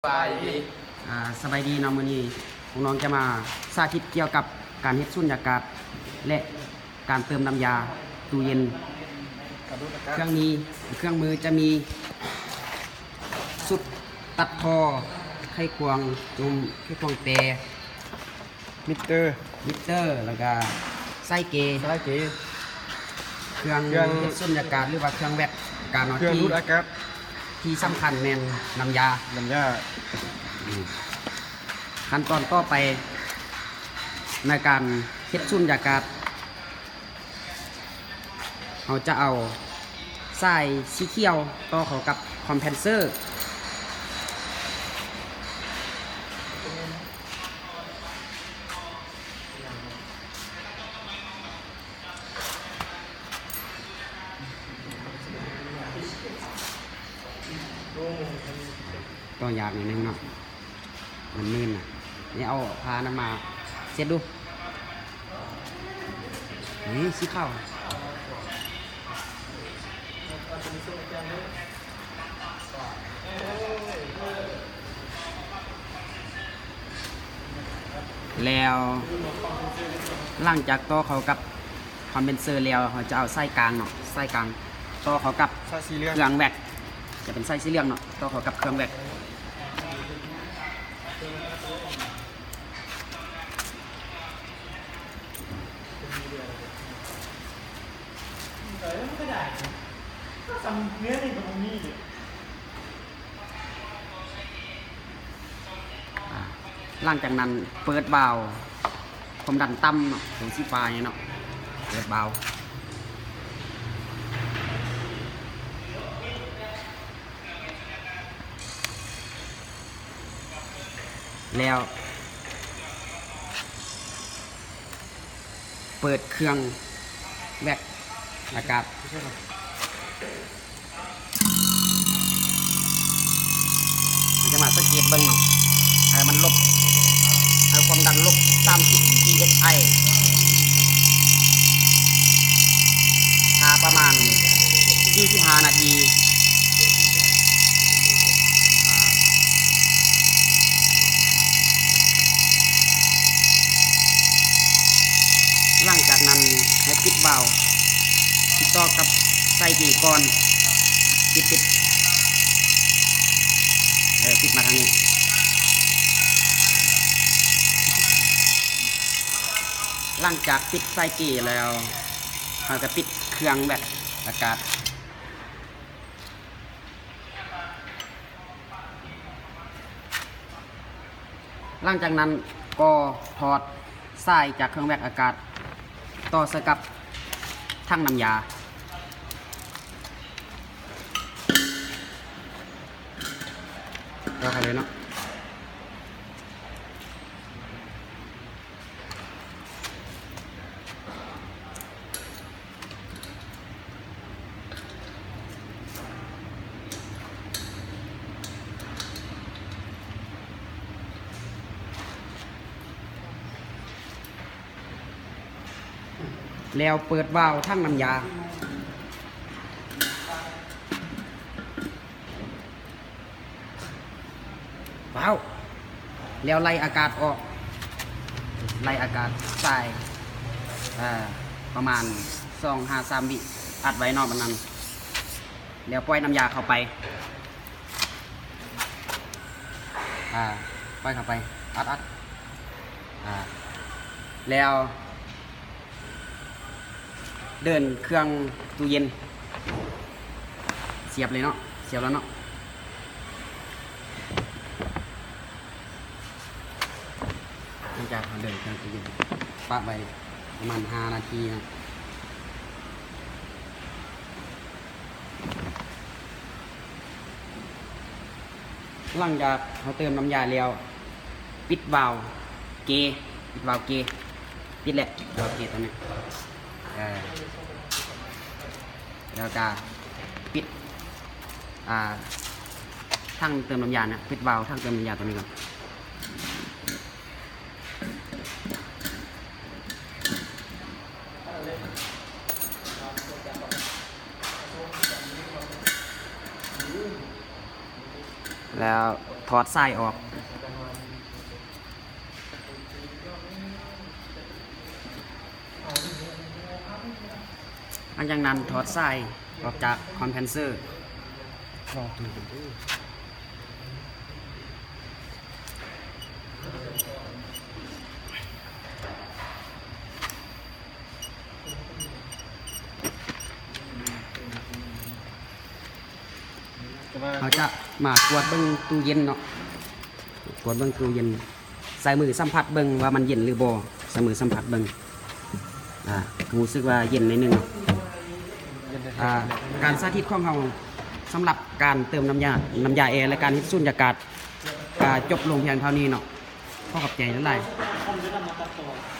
ສະບາຍດີ ອ່າ ສະບາຍດີເນາະ. ມື້ນີ້ພວກນ້ອງຈະມາສາທິດກ່ຽວກັບການເຮັດສຸນຍາກາດ ແລະ ການເຕີມນ້ຳຢາຕູ້ເຢັນ. ເຄື່ອງມີ ເຄື່ອງມືຈະມີຊຸດຕັດທໍ່, ໄຂຄວງຈຸ້ມ, ໄຂຄວງແປ, ມິເຕີ ມິເຕີ ແລ້ວກະສາຍເກ ສາຍເກ ເຄື່ອງ ເຄື່ອງເຮັດສຸນຍາກາດ ຫຼືວ່າເຄື່ອງແວັກອາກາດເນາະ ເຄື່ອງດູດອາກາດ. ທີ່ສຳຄັນແມ່ນນ້ຳຢາ ນ້ຳຢາ. ອືມ ຂັ້ນຕອນຕໍ່ໄປໃນການເຮັດສຸນຍາກາດ ເຮົາຈະເອົາສາຍສີຂຽວຕໍ່ເຂົ້າກັບຄອມເພນເຊີ. ຕໍ່ຍາກໜ້ອຍໜຶ່ງເນາະ ມັນມື່ນນະ. ນີ້ເອົາຜ້ານັ້ນມາເຊັດດູ. ນີ້ສີຂາວ. ແລ້ວຫຼັງຈາກຕໍ່ເຂົ້າກັບຄອມເພນເຊີແລ້ວ ເຮົາຈະເອົາສາຍກາງເນາະ ສາຍກາງຕໍ່ເຂົ້າກັບສາຍສີເຫຼືອງ ເຄື່ອງແວັກ ຈະເປັນສາຍສີເຫຼືອງເນາະ ຕໍ່ເຂົ້າກັບເຄື່ອງແວັກ. ອ່າ ຫຼັງຈາກນັ້ນເປີດວາວ ຄວາມດັນຕ່ຳເນາະ ຕົງສີຟ້ານີ້ເນາະ ເປີດວາວ. ແລ້ວເປີດເຄື່ອງແວັກອາກາດ. ເຮົາຈະມາສັງເກດເບິ່ງເນາະ ໃຫ້ມັນລົບ ໃຫ້ຄວາມດັນລົບສາມສິບ ພີເອັສໄອ ຖ້າປະມານສີ່ສິບຫ້ານາທີ. ອ່າ ຫຼັງຈາກນັ້ນໃຫ້ປິດວາວ ຕິດຕໍ່ກັບສາຍເກກ່ອນ. ປິດ ປິດ ເອີ ປິດມາທາງນີ້. ຫຼັງຈາກປິດສາຍເກແລ້ວ ເຮົາກະປິດເຄື່ອງແວັກອາກາດ. ຫຼັງຈາກນັ້ນກໍຖອດສາຍຈາກເຄື່ອງແວັກອາກາດ ຕໍ່ໃສ່ກັບຖັງນ້ຳຢາ. ຕໍ່ເຂົ້າເລີຍເນາະ. ແລ້ວເປີດວາວຖັງນ້ຳຢາ. ວ້າວ ແລ້ວໄລ່ອາກາດອອກ ໄລ່ອາກາດສາຍ ເອີ ປະມານສອງຫາສາມວິ ອັດໄວ້ເນາະ ບາດນັ້ນ ແລ້ວປ່ອຍນ້ຳຢາເຂົ້າໄປ ອ່າ ປ່ອຍເຂົ້າໄປ ອັດ ອັດ ອ່າ ແລ້ວ ເດີນເຄື່ອງຕູ້ເຢັນ ສຽບເລີຍເນາະ ສຽບແລ້ວເນາະ. ຫຼັງຈາກເຮົາເດີນເຄື່ອງຕູ້ເຢັນ ປະໄວ້ປະມານຫ້ານາທີເນາະ. ຫຼັງຈາກເຮົາເຕີມນ້ຳຢາແລ້ວ ປິດວາວເກ ປິດວາວເກ ປິດແຫຼະ ວາວເກຕົວນີ້ ເອີ ແລ້ວກະປິດ ອ່າ ຖັງເຕີມນ້ຳຢານະ ປິດວາວຖັງເຕີມນ້ຳຢາຕົວນີ້ກ່ອນ. ແລ້ວ ຖອດຊາຍອອກ. ຫຼັງຈາກນັ້ນຖອດຊາຍອອກຈາກຄອມເພນເຊີ. ລອງຕື່ມເບິ່ງເດີ. ເຮົາຈະມາກວດເບິ່ງຕູ້ເຢັນເນາະ, ກວດເບິ່ງຕູ້ເຢັນ, ໃຊ້ມືສຳຜັດເບິ່ງວ່າມັນເຢັນຫຼືບໍ່, ໃຊ້ມືສຳຜັດເບິ່ງ. ອ່າ ຮູ້ສຶກວ່າເຢັນໜ້ອຍໜຶ່ງເນາະ. ອ່າ ການສາທິດຂອງເຮົາສຳລັບການເຕີມນ້ຳຢາ ນ້ຳຢາແອ ແລະ ການເຮັດສູນຍາກາດ ກະຈົບລົງພຽງເທົ່ານີ້ເນາະ. ຂໍຂອບໃຈຫຼາຍໆ.